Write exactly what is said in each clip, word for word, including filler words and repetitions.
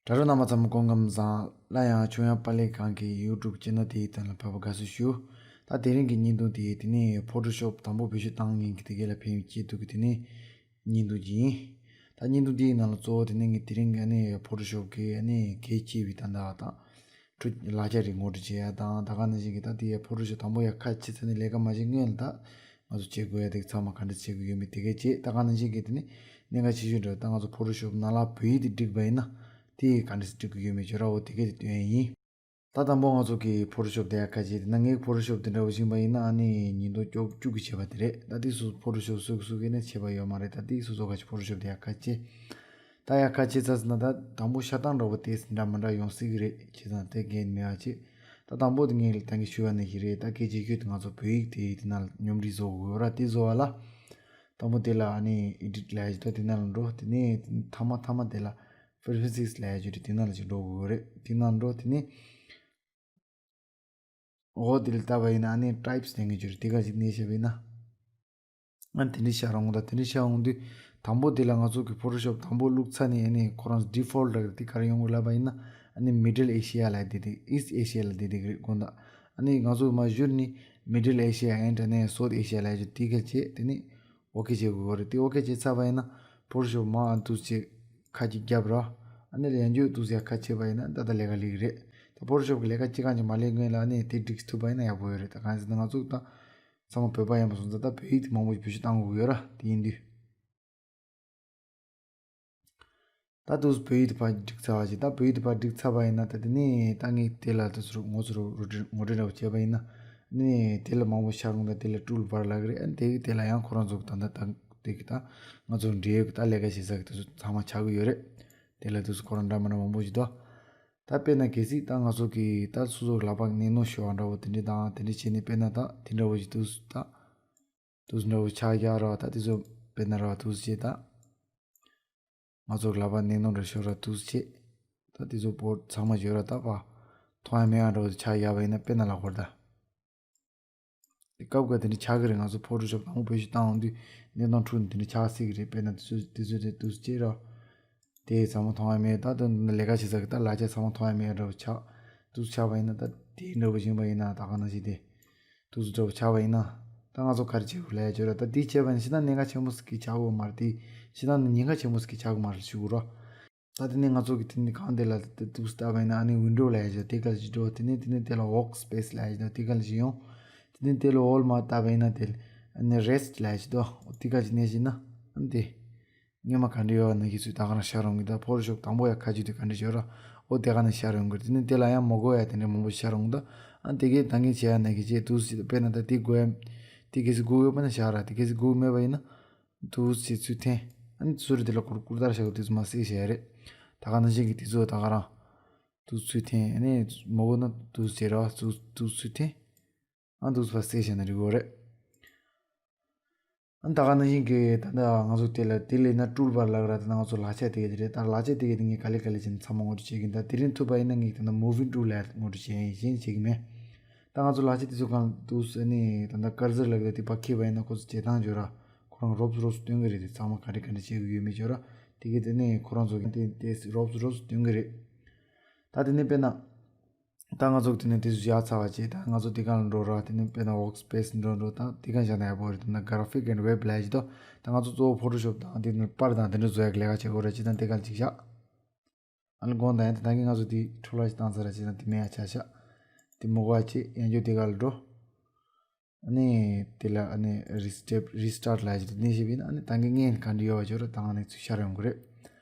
དྲ་གྲོགས་རྣམ་པ་ཚང་མ་སྐུ་ཁམས་བཟང་། སླར་ཡང་ཆོས་དབྱངས་དཔལ་ལྡན་གང་གི་YouTube channel དེའི་སྟེང་ལ་ཕེབས་པར་དགའ་བསུ་ཞུ། ད་དེ་རིང་གི་བརྙན་ཐུང་དེ་དེ་ནས་Photoshop དང་པོ་བེད་སྤྱོད་བཏང་མཁན་གྱི་དེ་ག་ལ་ཕན་ཡོན་སྐྱེས་འདུག་གི་དེ་ནས་བརྙན་ཐུང་ཅིག་ཡིན། ད་བརྙན་ཐུང་དེའི་ནང་ལ་གཙོ་བོ་དེ་ནས་ངས་དེ་རིང་གི་ཨ་ནི་Photoshop གི་ཨ་ནི་གལ་ཆེ་བའི་ད་ད་ད་ཁྲུ་ལག་ཆ་རིགས་ངོ་སྤྲོད་བྱེད་ཡ་དང་། ད་ག་ནང་བཞིན་གྱི་ད་དེ་Photoshop དང་པོ་ཡར་ཁ་ཕྱེ་ཚར་ནས་ལས་ཀ་མ་བྱེད་སྔོན་ལ་ད་ང་ཚོ་བྱེད་དགོས་ཡ་དེ་ཚང་མ་ག་འདྲ་བྱེད་དགོས་ཡོད་མེད་དེ་གས་བྱེད། ད་ག་ནང་བཞིན་གྱི་དེ་ནི་གནད་འགག་ཆེ་ཤོས་འདྲ་ད་ང་ཚོ་Photoshop ནང་ལ་བོད་ཡིག་དེ་བསྒྲིགས་པ་ཡིན་ན་དེ་ག་འདྲ་བསྒྲིག་གི་ཡོད་མེད་བརྗོད་ར་འོ་དེ་གས་དེ་སྟོན་ཡ་ཡིན། ད་དང་པོ་ང་ཚོ་གི་Photoshop དེ་ཡར་ཁ་ཕྱེ། དེ་ན་ངས་Photoshop དེ་འདྲ་བོ་ཞིག་པ་ཡིན་ན་ཨ་ནི་ཉིས་སྟོང་བཅུ་གཅིག་གི་བྱས་པ་དེ་རེད། ད་དེ་སུ་Photoshop སུ་གི་སུ་གི་ནས་བྱས་པ་ཡོད་མ་རེད། ད་དེ་སུ་སོ་ཁ་ཕྱེ་Photoshop དེ་ཡར་ཁ་ཕྱེ། ད་ཡར་ཁ་ཕྱེ་ཚར་སོང་ན་ད་དང་པོ་ཤ་སྟག་འདྲ་བོ་དེ་འདྲ་མི་འདྲ་ཡོང་སྲིད་གི་རེད། བྱས་ཙང་དེ་འགན་མེད་པ་བྱེད། ད་དང་པོ་དེ་ངས་ད་གིན་ཞུ་བ་ནང་བཞིན་རེད། ད་སྐད་ཆ་ཤོད་དེ་ང་ཚོ་བོད་ཡིག་དེ་དེ་ནང་ལ་སྙོམས་སྒྲིག་བཟོ་དགོས་ར། དེ་བཟོ་བ་ལ་དང་པོ་དེ་ལ་ཨ་ནི་Edit ལབ་ཡ་ཅིག་འདུག་དེ་ནང་ལ་འགྲོ། དེ་ནས་མཐའ་མ་མཐའ་མ་དེ་ལ་Preferences ལབ་ཡ་ཅིག་རེད། དེ་ནང་ལ་ཅིག་འགྲོ་དགོས་རེད། དེ་ནང་འགྲོ། དེ་ནས་འོ་དེ་ལ་བལྟས་པ་ཡིན་ན་ཨ་ནི་Types ལབ་མཁན་ཅིག་རེད། དེ་ག་ཅིག་གནོན་བྱས་པ་ཡིན་ན། ཨ་ནི་དེ་འདྲ་ཤར་འོང་ད། དེ་འདྲ་ཤར་འོང་དུས་དང་པོ་དེ་ལ་ང་ཚོ་གི་Photoshop དང་པོ་བླུགས་ཚར་ནས་ཨ་ནི་ཁོ་རང་Default རེད། དེ་ག་རེ་ཡོང་གི་ལབ་པ་ཡིན་ན་ཨ་ནི་Middle Asia ལབ་དེ་དེ་East Asia ལབ་དེ་དེ་གི་རེད་དགོངས་དག་ཨ་ནི་ང་ཚོ་མ་གཞི་ནས་Middle Asia and ཨ་ནི་South Asia ལབ་ཡ་ཅིག་དེ་ག་བྱས། དེ་ནས་OK བྱེད་དགོས་རེད། དེ་OK བྱས་ཚར་བ་ཡིན་ན་Photoshop མར་ཨ་འདུག་སེ་ཁ་ཅིག་རྒྱབ་ར། ཨ་ནི་ཡང་འཇུག་འདུག་སེ་ཁ་ཕྱེ་བ་ཡིན་ན་ད་ལྟ་ལས་ཀ་ལས་ཀྱི་རེད། ད་Photoshop གི་ལས་ཀ་ཅི་གང་ཅིག་མ་ལས་སྔོན་ལ་ཨ་ནི་དེ་སྒྲིག་ཐུབ་པ་ཡིན་ན་ཡག་པོ་ཡོད་རེད། ད་གང་ཟེར་ན་ང་ཚོ་ད་ཚང་མ་བོད་པ་ཡིན་པ་སོང་ཙང་ད་བོད་ཡིག་དེ་མང་པོ་ཞིག་བེད་སྤྱོད་བཏང་དགོས་ཡོད་ར། དེ་ཡིན་དུས་ད་འདུག་སེ་བོད་ཡིག་དེ་ཕར་སྒྲིག་ཚར་བ་ཅིག་ད་བོད་ཡིག་དེ་ཕར་སྒྲིག་ཚར་བ་ཡིན་ན་ད་དེ་ནས་ད་ངས་དེ་ལ་དུ་ཚུར་ངོ་ཚུར་ངོ་སྤྲོད་འདྲ་བོ་བྱས་པ་ཡིན་ན་ནི་དེ་ལ་མང་པོ་ཤར་འོང་ད། དེ་ལ་Toolbar ལབ་ཀྱི་རེད། ཨ་ནི་དེ་གི་དེ་ལ་ཡང་ཁོ་རང་ཚོ་གི་ད་ད་ད་དེ་གི་ད་ང་ཚོ་འབྲེལ་ཡོད་གི་ད་ལས་ཀ་བྱེད་ས་གི་དུ་ཚང་མ་ཆགས་ཀྱི་ཡོད་རེད། དེ་ལ་དུས་སུ་ཁོ་རང་འདྲ་མི་འདྲ་མང་པོ་ཞིག་འདུག་ད་དཔེར་ན་གལ་སྲིད་ད་ང་ཚོ་གིས་ད་སོ་སོ་ལག་པ་ནས་ནོར་ཤོར་བ་འདྲ་བོ་དེ་འདྲ་དང་དེ་འདྲ་བྱས་ནས་དཔེར་ན་ད་དེ་འདྲ་བོ་ཞིག་དུས་སུ་ད་དུས་སུ་འདྲ་བོ་ཆགས་ཡག་ར། ད་དེ་ཚོ་དཔེར་ན་ར་དུས་སུ་བྱས་ད་ང་ཚོ་ལག་པ་ནས་ནོར་འདྲ་ཤོར་ར་དུས་སུ་བྱས་ད་དེ་ཚོ་པོ་ཚང་མ་བརྗོད་ར་ད་པ་མཐོང་ཡ་མེད་ཡ་འདྲ་བོ་ཆགས་ཡག་པ་ཡིན་ན་དཔེར་ན་ལ་ཧོར་ད། དེ་སྐབས་འགའ་དེ་འདྲ་ཆགས་ཀྱི་རེད། ང་ཚོ་Photoshop དང་པོ་བེད་སྤྱོད་བཏང་འོང་དུས་གནས་སྟངས་འཁྲུག་ནས་དེ་འདྲ་ཆགས་སྲིད་ཀྱི་རེད། དཔེར་ན་དེ་ཚོ་དེ་ཚོ་དེ་དུས་སུ་བྱས་ར། དེ་ཚང་མ་མཐོང་ཡ་མེད། ད་དུ་ལས་ཀ་བྱེད་ས་གི་ད་ལག་ཆ་ཚང་མ་མཐོང་ཡ་མེད་འདྲ་བོ་ཆགས། དུས་ཆགས་པ་ཡིན་ན་ད་དེ་འདྲ་བོ་བཞིན་པ་ཡིན་ན་ད་ག་ནང་བཞིན་དེ་དུས་འདྲ་བོ་ཆགས་པ་ཡིན་ན་ད་ང་ཚོ་ག་རེ་བྱེད་དགོས་ལབ་ཡ་བྱོས་ར། ད་དེ་བྱས་པ་ཡིན་ན་ཤི་ན་གནད་འགག་ཆེན་པོ་ཟིག་གི་ཆགས་དགོས་མ་རེད། དེ་ཤི་ན་ཉེན་ཁ་ཆེན་པོ་ཟིག་གི་ཆགས་དགོས་མ་རེད་ཞུ་དགོས་ར། ད་དེ་ནས་ང་ཚོ་གི་དེ་ནས་གང་དེ་ལ་དེ་ཏུག་ཙམ་བལྟས་པ་ཡིན་ན་ཨ་ནི་ཝིན་ཌོ་ལབ་ཡ་ཞིག་དེ་ག་ལ་ཞིག་འགྲོ། དེ་ནས་དེ་ནས་དེ་ལ་ཝོག་སི་པེ་སི་ལབ་ཡ་ཞིག་དང་དེ་ག་ལ་ཞིག་ཡོང་། དེ་ནས་དེ་ལ་ཨོལ་མར་བལྟས་པ་ཡིན་ན་དེ་ལ་ཨ་ནི་རེ་སི་ཊི་ལབ་ཡ་ཞིག་འདུག་དེ་ག་ཞིག་ནས་ཞིག་ན་ཨ་ནི་དེ་སྔོན་མ་ག་འདྲ་ཡོད་པ་ནང་བཞིན་ཚུལ་ད་ག་རང་ཤར་ཡོང་གི། ད་ཕོ་ཊོ་ཤོབ་དང་པོ་ཡ་ཁ་ཅིག་དེ་ག་འདྲ་ཡོད་ར། ཨོ་དེ་ག་ནས་ཤར་ཡོང་གི། དེ་ནས་དེ་ལ་ཡང་མ་དགོས་ཡ་དེ་འདྲ་མང་པོ་ཤར་ཡོང་གི། ད་ཨ་ནི་དེ་གས་ད་གིན་བྱས་ཡ་ནང་བཞིན་བྱས་ཏུག་ཙམ་དཔེར་ན་ད་དེ་དགོས་ཡ་དེ་གལ་སྲིད་དགོས་ཡོད་པ་ན་ཤར་ར། དེ་གལ་སྲིད་དགོས་མེད་པ་ཡིན་ན། ཏུག་ཙམ་ཚུར་འཐེན། ཨ་ནི་ཚུར་དེ་ལ་ཀུར་ཀུར་ལྟར་བྱ་དགོས། དེ་ཚོ་མར་བསྲེས་བྱས་རེད། ད་ག་ནང་བཞིན་གྱི་དེ་ཚོ་ད་ག་རང་ཏུག་ཙམ་ཚུར་འཐེན། ཨ་ནི་མ་དགོས་ན་ཏུག་ཙམ་བྱས་ར་ཏུག་ཏུག་ཙམ་ཚུར་འཐེན། ཨ་ཏུག་ཙམ་ཕར་བསྲེས་བྱས་ན་འགྲིག་གི་རེད། ཨ་ནི་ད་ག་ནང་བཞིན་གྱི་ད་ལྟ་ང་ཚོ་དེ་ལ་དེ་ལས་ན་ཊུལ་བར་ལབ་ར། ད་ང་ཚོ་ལག་ཆ་དེ་ག་དེ་རེད། ད་ལག་ཆ་དེ་ག་དེ་ངས་ག་ལེ་ག་ལེ་བྱས་ནས་ཚང་མ་ངོ་སྤྲོད་བྱེད་ཀྱི་ཡིན། ད་དེ་རིང་ཐུབ་པ་ཡིན་ན་ངས་ད་ལྟ་མུ་ཝིང་ཊུལ་ལ་ངོ་སྤྲོད་བྱེད་ཡིན། གཞན་བྱེད་ཀྱི་མེད། ད་ང་ཚོ་ལག་ཆ་དེ་ཚོ་གང་འདུག་ཟེར་ནས་ད་ལྟ་ཀར་སར་ལབ་ཀྱི་འདུག་དེ་ཕར་འཁྱེར་བ་ཡིན་ན་ཁོ་ཚོ་བྱེད་སྟངས་བརྗོད་ར། ཁོ་རང་རོབ་ཙམ་རོབ་ཙམ་སྟོན་གྱི་རེད། དེ་ཚང་མ་ག་རེ་ག་འདྲ་བྱེད་དགོས་ཡོད་མེད་བརྗོད་ར། དེ་གས་དེ་ནས་ཁོ་རང་ཚོ་གིས་དེ་དེ་རོབ་ཙམ་རོབ་ཙམ་སྟོན་གྱི་རེད། ད་དེ་ནས་དཔེར་ན་ད་ང་ཚོ་དེ་ནས་དེ་ཚོ་བཞག་ཚར་བ་བྱས། ད་ང་ཚོ་དེ་ག་ལ་འགྲོ་ར། དེ་ནས་དཔེར་ན་ཝོག་སི་པེ་སི་འགྲོ་འགྲོ། ད་དེ་ག་བཞག་ན་ཡག་པོ་རེད། དེ་ན་གྷ་ར་ཕིག་ཨེན་ཌི་ཝེབ་ལབ་ཡ་ཞིག་འདུག་ད་ང་ཚོ་གཙོ་བོ་ཕོ་ཊོ་ཤོབ་དང་དེ་ནས་པར་དང་དེ་འདྲ་བཟོ་ཡ་གི་ལས་ཀ་བྱེད་དགོས་ར། ཅི་ད་དེ་ག་ལ་ཅིག་བཞག་ཨ་ནི་དགོངས་དག་ཡིན། ད་ད་གིན་ང་ཚོ་དེ་འཕྲོ་བརླག་ཅིག་བཏང་ཚར་ར། ཅི་ད་དེ་མེད་ཡ་ཆ་བཞག་དེ་མི་དགོས་པ་བྱས། ཡང་བསྐྱར་དེ་ག་ལ་འགྲོ། ཨ་ནི་དེ་ལ་ཨ་ནི་རི་སི་ཊེབ་རི་སི་ཊར་ཊི་ལབ་ཡ་ཞིག་འདུག་དེ་ནས་བྱས་པ་ཡིན་ན་ཨ་ནི་ད་གིན་སྔོན་ག་འདྲ་ཡོད་པ་བརྗོད་ར། ད་ཨ་ནི་ཚུར་ཤར་ཡོང་གི་རེད།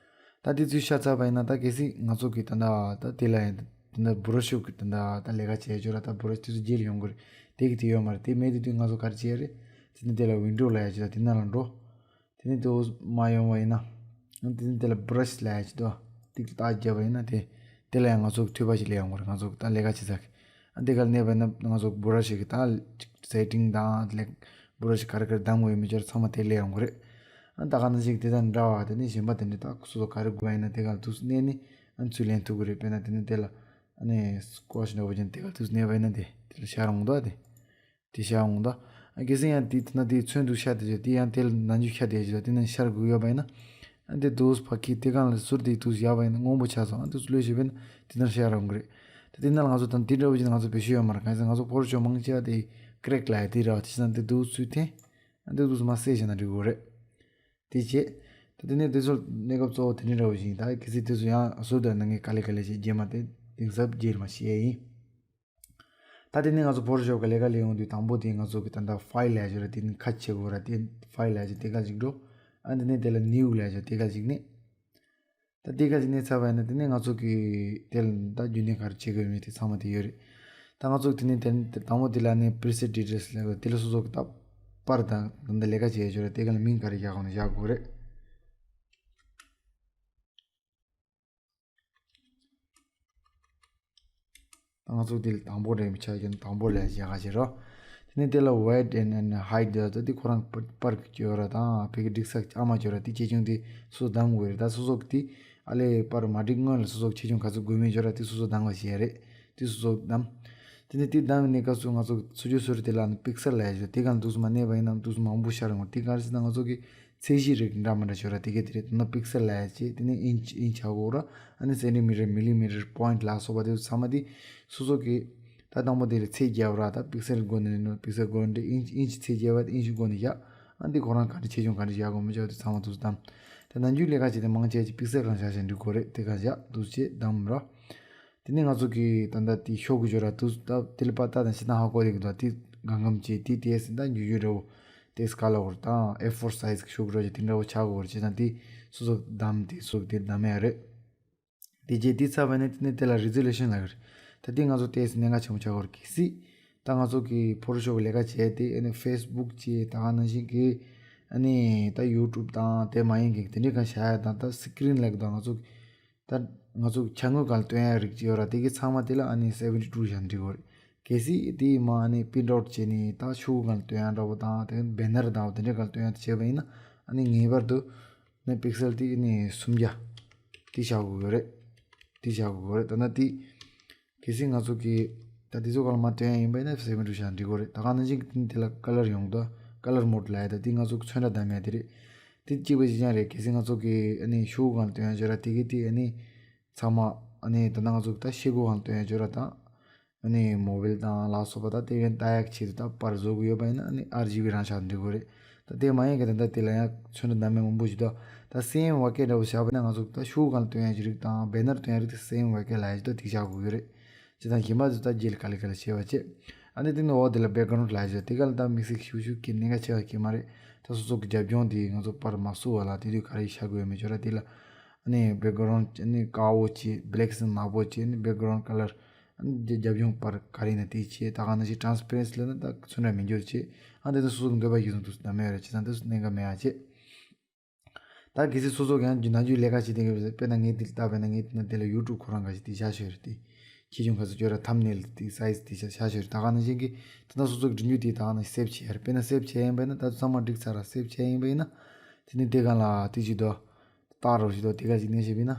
ད་དེ་ཚུར་ཤར་ཚར་བ་ཡིན་ན་ད་གལ་སྲིད་ང་ཚོ་གིས་ད་ད་ད་དེ་ལ་ཡང་ད་ད་བུ་ར་ཤི་གི་ད་ད་ད་ལས་ཀ་བྱས་བརྗོད་ར། ད་བུ་ར་ཤི་དེ་ཚོ་རྗེས་ལ་ཡོང་གི་རེད། དེ་གི་དེ་ཡོད་མ་རེད། དེ་མེད་དུས་དུས་ང་ཚོ་ག་རེ་བྱེད་ཡ་རེད། དེ་ནས་དེ་ལ་ཝིན་ཌོ་ལབ་ཡ་ཞིག་ད་དེ་ནང་ལ་འགྲོ། དེ་ནས་དེ་མར་ཡོང་བ་ཡིན་ན། དེ་ནས་དེ་ལ་བུ་ར་ཤི་ལབ་ཡ་ཞིག་འདུག་ཏིག་ཏག་བརྒྱབ་པ་ཡིན་ན་དེ་དེ་ལ་ཡང་ང་ཚོ་གི་འཐུས་པ་ཞིག་སླེབས་ཡོང་གི་རེད། ང་ཚོ་གི་ད་ལས་ཀ་བྱེད་ས་གི་ཨ་དེ་ག་ལ་གནས་པ་ཡིན་ན་ང་ཚོ་གི་བུ་ར་ཤི་གི་ད་སེ་ཊིང་དང་ལེགས་བུ་ར་ཤི་ག་རེ་ག་རེ་གདམ་དགོས་ཡོད་མེད་ཅོར་ཚང་མ་དེ་སླེབས་ཡོང་གི་རེད། ཨ་ད་ག་ནང་བཞིན་གི་དེ་དང་འདྲ་བ་དེ་ནས་གཞན་པ་དེ་འདྲ་ད་སོ་སོ་ག་རེ་དགོས་པ་ཡིན་ན་དེ་ག་ལ་ཏུག་ཙམ་མནན་ནས་ཨ་ཚུར་ལེན་ཐུབ་གི་རེད། དཔེར་ན་དེ་ནས་དེ་ལ་ཨ་ནི་སི་ཀོ་ཤི་འདྲ་བོ་ཅན་དེ་ག་ལ་ཏུག་ཙམ་མནན་པ་ཡིན་ན་དེ་དེ་ལ་ཤར་ཡོང་གི་འདུག་ཨ་དེ། དེ་ཤར་འོང་ད། ཨ་གལ་སྲིད་ཡང་དེ་དེ་ན་དེ་ཚོན་དུ་ཤར་དེ་བྱས། དེ་ཡང་དེ་ལ་ནང་འཇུག་ཤར་དེ་བྱས། དེ་ན་ཤར་དགོས་ཡོད་པ་ཡིན་ན། ཨ་འདི་དུས་ཕ་གི་དེ་གང་ལ་ཟུར་དེ་དུས་ཡག་པ་ཡིན་ན་སྔོན་པོ་ཆགས་སོང་། ཨ་འདི་ཚོ་ལོས་ཤེས་པས་ན་དེ་ནར་ཤར་རང་གི་རེད། ད་དེ་ནར་ང་ཚོ་དང་དེ་འདྲ་བོ་ཅིག་ང་ཚོ་བེད་སྤྱོད་ཡོད་མ་རེད། གང་ཡིན་ཟེར་ང་ཚོ་ཕོ་ཊོ་ཤོབ་མང་ཆེ་བ་དེ་ཀྲེག་ལ་ཡ་དེ་ར་བ་དེ་ཤི་ན་དེ་དུས་ཚུལ་ཐེན། ཨ་འདི་དུས་མ་སེ་བྱས་ན་འགྲིག་གི་རེད། དེ་བྱས། ད་དེ་ནས་དེ་ཚོ་གནས་སྐབས་གཙོ་བོ་དེ་འདྲ་འདྲ་བོ་ཞིག་ཡིན། ད་གལ་སྲིད་དེ་ཚོ་ཡང་ཟུར་དུ་ནང་གི་དཀའ་ལས་དཀའ་ལས་ཞིག་རྗེས་མ་དེ་གཏིང་ཟབ་རྗེས་མ་བཤད་ཡིན། ད་དེ་ནས་ང་ཚོ་ཕོ་ཊོ་ཤོབ་གི་ལས་ཀ་ལས་ཡོང་དུས་དང་པོ་དེ་ང་ཚོ་གི་ད་ལྟ་ཕའིལ་ལབ་ཡ་ཅིག་ཡོད་ར། དེ་ནི་ཁ་ཕྱེ་དགོས་ར། དེ་ཕའིལ་ལབ་ཡ་ཅིག་དེ་ག་ཅིག་འགྲོ། ཨ་འདི་ནས་དེ་ལ་ནིའུ་ལབ་ཡ་ཅིག་དེ་ག་ཅིག་ནས། ད་དེ་ག་ཅིག་ནས་ཚར་བ་ཡིན་ན་དེ་ནས་ང་ཚོ་གི་དེ་ལ་ད་རྒྱུན་ལྡན་ག་རེ་བྱེད་དགོས་མེད་དེ་ཚང་མ་དེ་ཡོད་རེད། ད་ང་ཚོ་དེ་ནས་དེ་དང་པོ་དེ་ལ་ནི་པི་རི་སེ་ཊི་ཌི་ཊེལ་སི་ལབ་དགོས། དེ་ལ་སོ་སོ་གི་ད་པར་དང་ད་ལྟ་ལས་ཀ་བྱེད་ཡ་ཅིག་ཡོད་ར། དེ་ག་ལ་མིང་ག་རེ་བཞག་དགོས་ན་བཞག་དགོས་རེད། ད་ང་ཚོ་དེ་ལ་དང་པོ་རེད་མི་ཆགས་ཀྱི་ན་དང་པོ་ལ་བཞག་ག་བྱེད་རོགས། དེ་ནས་དེ་ལ་ཝེད་ཨེན་ཨེན་ཧའིཌ་ད་དེ་ཁོ་རང་པར་གྱི་ཡོད་ར། དང་ཕ་གི་སྒྲིག་ས་ཨ་མ་ཅིག་ཡོད་ར། དེ་ཆེ་ཆུང་དེ་སོ་སོ་བདམས་དགོས་རེད། ད་སོ་སོ་གི་དེ་ཨ་ལས་པར་མ་སྒྲིག་སྔོན་ལ་སོ་སོ་ཆེ་ཆུང་ག་ཚོད་དགོས་མིན་ཅིག་ཡོད་ར། དེ་སོ་སོ་བདམས་པ་བྱས་རེད། དེ་སོ་སོ་བདམས། དེ་ནས་དེ་བདམས་ནས་སྐབས་སུ་ང་ཚོ་ཚུར་རྒྱུ་སོ་རེད། དེ་ལ་ནི་པིག་སེལ་ལབ་ཡ་ཅིག་ཡོད། དེ་ག་ལ་འདུག་སེ་མ་གནས་པ་ཡིན་ན་འདུག་སེ་མང་པོ་ཤར་ཡོང་། དེ་ག་རེ་ཟེར་ན་ང་ཚོ་གི་ཚད་གཞི་རིགས་འདྲ་མི་འདྲ་ཤོར་ར། དེ་གས་དེ་རེད། དེ་ན་པིག་སེལ་ལབ་ཡ་ཅིག་དེ་ནས་ཨིན་ཅི་ཨིན་ཅི་ཆགས་དགོས་ར། ཨ་ནི་སེན་ཊི་མི་ཊར་མི་ལི་མི་ཊར་པོ་ཡིན་ཊི་ལ་སོགས་པ་དེ་ཚོ་ཚང་མ་དེ་སོ་སོ་གི་ད་དང་པོ་དེ་ལ་ཚད་བརྒྱབ་ར། ད་པིག་སེལ་སྒོ་ནས་ནོ་པིག་སེལ་སྒོ་ནས་ཨིན་ཅི་ཨིན་ཅི་ཚད་བརྒྱབ་པ་དེ་ཨིན་ཅི་སྒོ་ནས་བཞག་ཨ་འདི་ཁོ་རང་ག་འདྲ་ཆེ་ཆུང་ག་འདྲ་བཞག་དགོས་མི་བཞག་དེ་ཚང་མ་དེ་ཚོ་བདམས། ད་ནམ་རྒྱུན་ལས་ཀ་བྱེད་དེ་མང་ཆེ་ཅིག་པིག་སེལ་གང་བཞག་བཞག་འགྲིག་གོ་རེད། དེ་ག་བཞག་འདུག་བྱེད་བདམས་ར། དེ་ནས་ང་ཚོ་གི་ད་ལྟ་དེ་ཤོག་གུ་འབྱོར་ར་འདུག་ད་དེ་ལ་པ་ད་དང་ཤི་ད་ཧ་གོ་དེ་གི་འདུག་དེ་གང་གམ་བྱེད་དེ་དེ་སི་ད་འཇུ་འཇུ་འདྲ་བོ། དེ་སི་ཀ་ལ་བོར་དང་ཨེ་ཕོར་སའི་ཛི་གི་ཤོག་གུ་འདྲ་བོ་དེ་འདྲ་བོ་ཆགས་གོ་བོར་བྱེད་དང་དེ་སོ་སོ་བདམས་དེ་སོ་སོ་དེ་བདམས་ཡ་རེད། དེ་རྗེས་དེ་ཚར་བ་ནས་དེ་ནས་དེ་ལ་རི་ཛོ་ལུ་ཤན་ལབ་ཀྱི་རེད། ད་དེ་ང་ཚོ་དེ་སི་གནད་འགག་ཆེན་པོ་ཆགས་གོ་བོར་གལ་སྲིད་ད་ང་ཚོ་གི་ཕོ་ཊོ་ཤོབ་ལས་ཀ་བྱས་དེ་ཨ་ནི་ཕེ་སི་བུག་བྱས་ད་ག་ནང་བཞིན་གི་ཨ་ནི་ད་ཡུ་ཊུབ་དང་དེ་མ་ཡིན་གི་དེ་འདྲའི་གང་བྱ་ཡ་དང་ད་སི་ཀི་རིན་ལབ་ཀྱི་འདུག་ང་ཚོ་ད་ང་ཚོ་ཅ་དངོས་སྒང་ལ་སྟོན་ཡ་རིགས་ཅིག་ཡོད་ར། དེ་གི་ཚང་མ་དེ་ལ་ཨ་ནི་སེ་ཝེན་ཊི་ཊུ་བཞག་འགྲིག་གོ་རེད། གལ་སྲིད་དེ་མ་ཨ་ནི་པིན་ཊི་ཨའུཊ་བྱས་ནས་ད་ཤོག་གུ་སྒང་ལ་སྟོན་ཡ་འདྲ་པོ་དང་དེ་བེ་ནར་དང་དེ་འདྲའི་སྒང་ལ་སྟོན་ཡ་དེ་བྱས་པ་ཡིན་ན་ཨ་ནི་ངེས་པར་དུ་ནི་པིག་སེལ་དེ་ནི་སུམ་བརྒྱ་དེ་བཞག་དགོས་ཀྱི་རེད། དེ་བཞག་དགོས་ཀྱི་རེད། ད་ནི་དེ་གལ་སྲིད་ང་ཚོ་གི་ད་དེ་ཚོ་སྒང་ལ་མ་སྟོན་ཡ་ཡིན་པ་ཡིན་ན་སེ་ཝེན་ཊི་ཊུ་བཞག་འགྲིག་གོ་རེད། ད་ག་ནང་བཞིན་གི་དེ་ལ་ཀ་ལར་ཡོང་འདུག་ཀ་ལར་མོ་ཌི་ལབ་ཡ་ད་དེ་ང་ཚོ་ཚོན་ཁྲ་བདམས་ཡ་དེ་རེད། དེ་གཅིག་པ་གཅིག་རྐྱང་རེད། གལ་སྲིད་ང་ཚོ་གི་ཨ་ནི་ཤོག་གུ་སྒང་ལ་སྟོན་ཡ་ཅིག་ཡོད་ར། དེ་གི་དེ་ཨ་ནི་ཚང་མ་ཨ་ནི་ད་ལྟ་ང་ཚོ་གི་ད་ཤེལ་སྒོ་སྒང་ལ་སྟོན་ཡ་ཅིག་ཡོད་ར། དང་ཨ་ནི་མོ་བེལ་དང་ལ་སོགས་པ་ད་དེ་གི་ལྟ་ཡག་ཆེད་དུ་ད་པར་བཟོ་གི་ཡོད་པ་ཡིན་ན་ཨ་ནི་ཨར་ཇི་བི་རང་བཞག་འགྲིག་གི་རེད། ད་དེ་མ་ཡིན་གི་ད་ལྟ་དེ་ལ་ཡང་ཚོན་ཁྲ་བདམས་ཡ་མང་པོ་ཞིག་འདུག་ད་སེ་ཝན་ཝེ་ཀེ་འདྲ་བོ་བཞག་པ་ཡིན་ན་ང་ཚོ་གི་ད་ཤོག་གུ་སྒང་ལ་སྟོན་ཡ་ཅིག་རིགས་དང་བེ་ནར་སྟོན་ཡ་རིགས་དེ་སེ་ཝན་ཝེ་ཀེ་ལབ་ཡ་ཅིག་འདུག་དེ་བཞག་དགོས་ཀྱི་རེད། ཅི་དང་གཞན་པ་ཚོ་ད་རྗེས་ལ་ག་ལེ་ག་ལེ་བྱེད་པ་བྱེད། ཨ་ནི་དེ་ནི་འོག་དེ་ལ་བེག་གྷ་རོན་ཌི་ལབ་ཡ་ཅིག་དེ་ག་ལ་ད་དམིགས་བསལ་ཞུ་ཞུ་གི་གནད་འགག་ཆེ་བ་གི་མ་རེད། ད་སོ་སོ་གི་རྒྱབ་ལྗོངས་དེ་ང་ཚོ་པར་མ་བཟོ་བ་ལ་དེ་དུས་ག་རེ་བཞག་དགོས་ཡོད་མེད་ཅོ་ར། དེ་ལ་ཨ་ནི་བེག་གྷ་རོན་ཌི་ཨ་ནི་དཀར་པོ་བྱེད། བྷེ་ལེག་སི་ནག་པོ་བྱེད། ཨ་ནི་བེག་གྷ་རོན་ཌི་ཀ་ལར་ཨ་ནི་རྒྱབ་ལྗོངས་པར་ག་རེ་ཡིན་ན་དེ་བྱེད། ད་ག་ནང་བཞིན་ཊ་རན་སི་པེ་རན་སི་ལབ་ན་ད་ཚོན་ཁྲ་མི་འགྱུར་བྱེད། ཨ་ནི་དེ་ཚོ་སོ་སོ་གི་འདོད་པ་ཡིན་ཙང་འདུག་ད་མེད་རེད། བྱས་ཙང་དེ་ཚོ་གནད་འགག་མེད་ཡ་བྱེད། ད་གལ་སྲིད་སོ་སོ་གི་ཡང་རྒྱུ་ནང་རྒྱུ་ལས་ཀ་བྱེད་དེ་གི་དཔེར་ན་ངས་འདི་ལྟ་བས་ན་ངས་འདི་ན་དེ་ལ་ཡུ་ཊུབ་ཁོ་རང་འགའ་ཞིག་དེ་བཞག་ཤོད་རེད་དེ། ཁྱེད་ཆུང་ཁ་སུ་སྐྱོ་ར་ཐམ་ནེལ་དེ་སའི་ཛི་དེ་བཞག་བཞག་ཤོད་རེད། ད་ག་ནང་བཞིན་གི་ད་ལྟ་སོ་སོ་གི་འབྲི་རྒྱུ་དེ་ད་ག་ནང་སེབ་བྱེད་ཡ་རེད། དཔེར་ན་སེབ་བྱེད་ཡ་ཡིན་པ་ཡིན་ན་ད་ཚང་མ་འགྲིག་ཚར་ར། སེབ་བྱེད་ཡ་ཡིན་པ་ཡིན་ན་དེ་ནི་དེ་ག་ལ་དེ་ཅིག་དོ་ཏག་རོ་ཞིག་དོ་དེ་ག་ཅིག་ནས་བྱེད་པ་ཡིན་ན་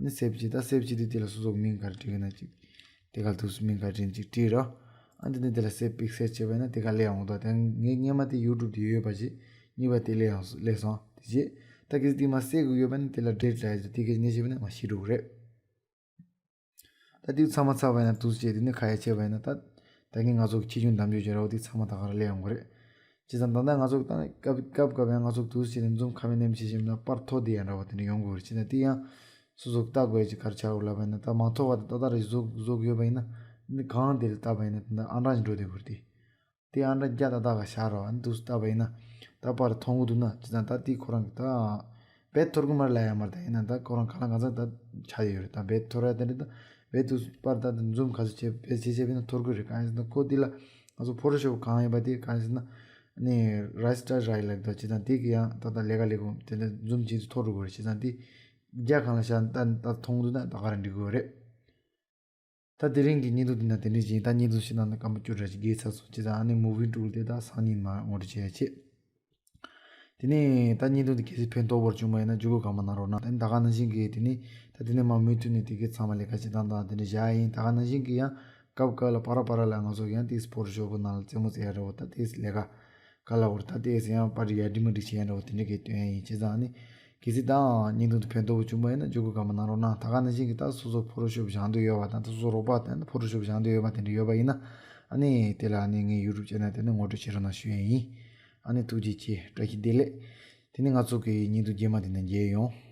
ནི་སེབ་བྱེད། ད་སེབ་བྱེད་དུས་དེ་ལ་སོ་སོ་གི་མིང་ག་རེ་བྲིས་གི་ན་ཅིག་དེ་ག་ལ་དུས་སུ་མིང་ག་རེ་བྲིས་ན་ཅིག་བྲིས་རོ། ཨ་འདི་ནི་དེ་ལ་སེབ་པིག་སེལ་བྱས་པ་ཡིན་ན་དེ་ག་ལས་ཡོང་དོ། དེ་ངས་སྔས་མ་དེ་ཡུ་ཊུབ་དེ་ཡོད་པ་ཞིག་གཉིས་པ་དེ་ལས་ཡང་སོ་ལས་སོང་དེ་རྗེས་ད་གལ་སྲིད་དེ་མ་སེ་གི་ཡོད་པ་ནི་དེ་ལ་ཌི་ལིཊ་ལབ་ཡ་དེ་གལ་སྲིད་ནས་བྱས་པ་ན་མ་ཤི་འགྲོ་གི་རེད། ད་དེ་ཚང་མ་ཚར་བ་ཡིན་ན་དུས་བྱས་དེ་ནི་ཁ་ཡ་བྱས་པ་ཡིན་ན་ད་ད་གིན་ང་ཚོ་ཆེ་ཆུང་འདམ་འཇོག་བྱེད་ར་བ་དེ་ཚང་མ་ད་ག་ར་ལས་ཡོང་གི་རེད། བྱས་ཙང་ད་ལྟ་ང་ཚོ་ད་སྐབས་སྐབས་སྐབས་ཡང་ང་ཚོ་དུས་བྱས་ནས་འཛུམ་ཁ་མེད་ནེམ་བྱེད་བཞིན་ན་པར་ཐོ་དེ་ཡང་འདྲ་བ་དེ་འདྲ་ཡོང་གི་རེད། བྱས་ན་དེ་ཡང་སོ་སོ་ལྟ་དགོས་ཀྱི་ག་རེ་ཆགས་ཡོད་ལབ་པ་ཡིན་ན་ད་མ་ཐོ་བ་དེ་ཏག་ཏག་རེ་བཟོ་བཟོ་གི་ཡོད་པ་ཡིན་ན་ནི་གང་དེ་ལ་ལྟ་བ་ཡིན་ན་ད་ཨང་གྲངས་ཤིག་འགྲོ་བསྡད་དགོས་རེད་དེ། དེ་ཨང་གྲངས་བརྒྱ་ཏག་ཏག་ག་ཤར་རོ། ཨ་ནི་དུས་སུ་ལྟ་བ་ཡིན་ན་ད་པར་མཐོང་གི་འདུག་ན་བྱས་ཙང་ད་དེ་ཁོ་རང་གི་ད་བེད་ཐོར་གི་མར་ལ་ཡ་མར་ད་ཡིན་ན་ད་ཁོ་རང་ག་ལ་གང་ཚང་ད་ཆ་ཡོད་རེད། ད་བེད་ཐོར་ཡ་དེ་འདྲ་ད་བེད་དུས་པར་ད་འཛུམ་ག་ཚོད་བྱས་བེད་བྱས་བྱས་བེད་ན་ཐོར་གི་རེད། གང་ཡིན་ཟེར་ན་ཁོ་དེ་ལ་ང་ཚོ་ཕོ་ཊོ་ཤོབ་གང་ཡིན་པ་དེ་གང་ཡིན་ཟེར་ན་ནི་རའི་སི་ཊལ་རའི་ལབ་ད་བྱས་ཙང་དེ་གི་ཡང་ད་ད་ལས་ཀ་ལས་གོ་དེ་འདྲ་འཛུམ་བྱས་ཚུལ་ཐོར་འགྲོ་གི་རེད། བྱས་ཙང་དེ་བརྒྱ་གང་ལ་ཤར་ད་ད་མཐོང་འདུག་ན་ད་ག་རེ་འགྲིག་གི་རེད། ད་དེ་རིང་གི་བརྙན་ཐུང་འདི་ན་དེ་འདྲ་ཞིག་ཡིན། ད་བརྙན་ཐུང་ཕྱི་ནང་ན་སྐར་མ་བཅུ་ཕྲག་ཅིག་བརྒལ་ཚར་སོང་། བྱས་ཙང་ཨ་ནི་མུ་ཝི་ཊུལ་དེ་ད་སང་ཉིན་མར་ངོ་སྤྲོད་བྱེད་ཡ་བྱེད། དེ་ནས་ད་བརྙན་ཐུང་འདི་གལ་སྲིད་ཕན་ཐོགས་པོ་བྱུང་བ་ཡིན་ན་བརྒྱུད་སྐུལ་གང་མང་གནང་རོགས་གནང་། ད་ད་ག་ནང་བཞིན་གྱི་དེ་ནས་ད་དེ་ནས་མར་མུ་མཐུད་ནས་དེ་གའི་ཚང་མ་ལས་ཀ་བྱེད་སྟངས་དང་དེ་འདྲ་བཞག་ཡིན། ད་ག་ནང་བཞིན་གྱི་ཡང་སྐབས་སྐབས་ལ་པ་ར་པ་ར་ལ་ང་ཚོ་ཡང་དེ་ཕོ་ཊོ་ཤོབ་གི་ནང་ལ་རྩེད་མོ་རྩེ་ཡ་འདྲ་བོ་ད་དེ་ལས་ཀ་ག་ལ་བོར་ད་དེ་ཡང་པར་ཡར་འགྲིག་མ་འགྲིག་བྱེད་ཡ་འདྲ་བོ་དེ་འདྲ་གི་སྟོན་ཡ་ཡིན། བྱས་ཙང་ཨ་ནི་ གལ་སྲིད་ད་བརྙན་ཐུང་དེ་ཕན་ཐོགས་པོ་བྱུང་པ་ཡིན་ན་བརྒྱུད་སྐུར་གང་མང་གནང་རོགས་གནང་། ད་ག་ནང་བཞིན་གྱི་ད་སོ་སོ་ཕོ་ཊོ་ཤོབ་སྦྱང་འདོད་ཡོད་པ་དང་ད་སོ་སོ་རོགས་པ་དང་ཕོ་ཊོ་ཤོབ་སྦྱང་འདོད་ཡོད་པ་དེ་འདྲ་ཡོད་པ་ཡིན་ན་ཨ་ནི་དེ་ལ་ཨ་ནི་ངའི་ཡུ་ཊུབ་ཅེ་ནལ་དེ་ནས་ངོ་སྤྲོད་བྱེད་རོགས་གནང་ཞུ་ཡས་ཡིན། ཨ་ནི་ཐུགས་རྗེ་ཆེ། བཀྲ་ཤིས་བདེ་ལེགས། དེ་ནས་ང་ཚོ་གི་བརྙན་ཐུང་རྗེས་མ་དེ་ནས་མཇལ་ཡོང་།